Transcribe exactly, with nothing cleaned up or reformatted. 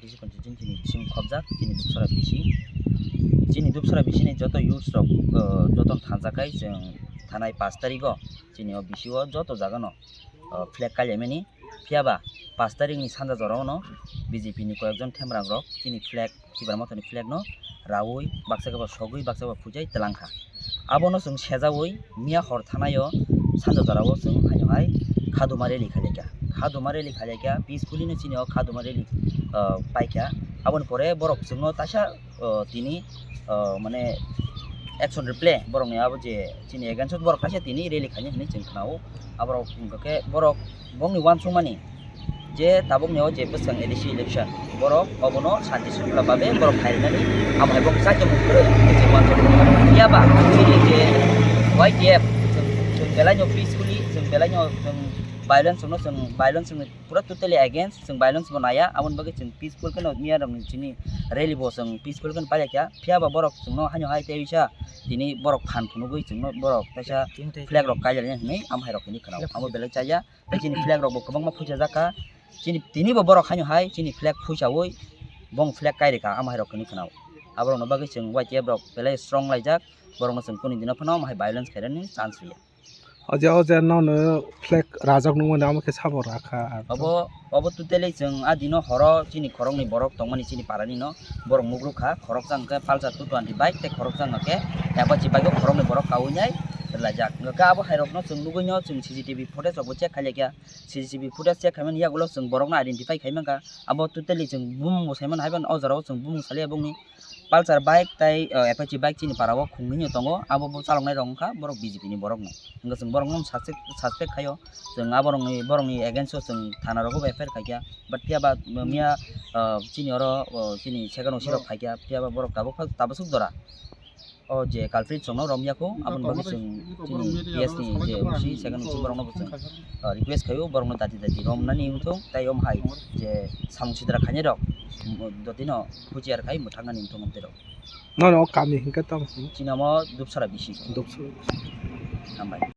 Bisi constituency chini bising khobjak, chini Dupsara bisi. Chini Dupsara bisini joto youths rok, uh, joto thanjakai chwng thanai pash tarikgo chini o bisio joto jagano, uh, flag kailaimani. Phiyaba pash tarikni sanja jorao no B J P ni koyekjon themrang rok chini flag, Tipra Mothani flag no raui baksa khe bo sogwi baksa khe bo phuichai twlangkha. Abono chwng sejaui miya hor thanaio sanja jorao chwng haino hai khaduma rally khailaikha. Khaduma rally khailaikha, peacefully no chini o khaduma rally, ah, paikha. Aboni pore borok chwngno taisa, ah, tini, ah, mane action replay borokni abo je chini against o borok taisa tini rally khaini hinwi chwng khnao. Aborok hwnkhe borok bongni uansukmani je tabukni o je bwskang A D C election, borok obono shanti shrunkhola babe borok khairwnani, amo hai bo kwchak khe mung kwrwi hinwi chwng uansukha. Phiyaba chini je Y T F, chwng, chwng belaino peacefully, chwng belaino chwng violence no, chwng violence no pura totally against, chwng violence bo naya, aboni bagwi chwng peaceful kheno miya rokni chini rally bo chwng peaceful kheno pailai kha. Phiyaba borok chwngno haino hai tei bisa tini borok phan phunugwi chwngno borok kaisa flag rok kailaina hinwi amo hai rok hinwi khwnao. Amo belai chaya. Tei chini flag rok bo kwbangma phuichajak kha. Chini, tini bo borok haino hai chini flag phuichaui bong flag kairikha, amo hai rok hinwi khwnao. Aborokno bagwi chwng Y T F rok belai strong laijak, borokno chwng kuni dino phano amo hai violence khairani chance rwya. O je, o je nono flag rajak nungmani amo khe sabo rakha. Obo, obo totally chwng a dino horo chini khoroknwi borok tongmani chini parani no borok mugruk kha, khoroksa hwnkhe Pulsar two twenty bike tei khoroksa hwnkhe Apache bike o khoroknwi borok kaui nai rwlaijak. Hwnkhe abo hai rokno chwng nugui no chwng C C T V footage rok bo check khailai kha. C C T V footage check khaimani yagulo chwng borokno identify khai mankha. Abo totally chwng bumung bo saimano, haiban o jorao chwng bumung salia bongni Pulsar bike tei, uh, Apache bike chini parao khungni no tongo. Abo bo chaloknai rok wngkha borok B J P ni borok no. Hwnkhe chwng borokno suspect, suspect khaio. Chwng aborokni, borokni against o chwng thana rogo bo F I R khaikha. But phiyaba miya, uh, chini oro, uh, chini second O C rok phaikha. Phiyaba borok tabuk, tabuk suk jora. O je culprit chwngno romya kho, aboni bagwi chwng chini P S ni je O C second O C borokno bo chwng, ah, request khaio, borokno dati dati romnani wngthung, tei om hai je samung sidra khainai rok, um, dotino huchiar khai mwthangna ni wngthung amtwi rok. Nono o kami hinkhe tamo? Chini omo Dupsara bisi. Dupsara. Hambai.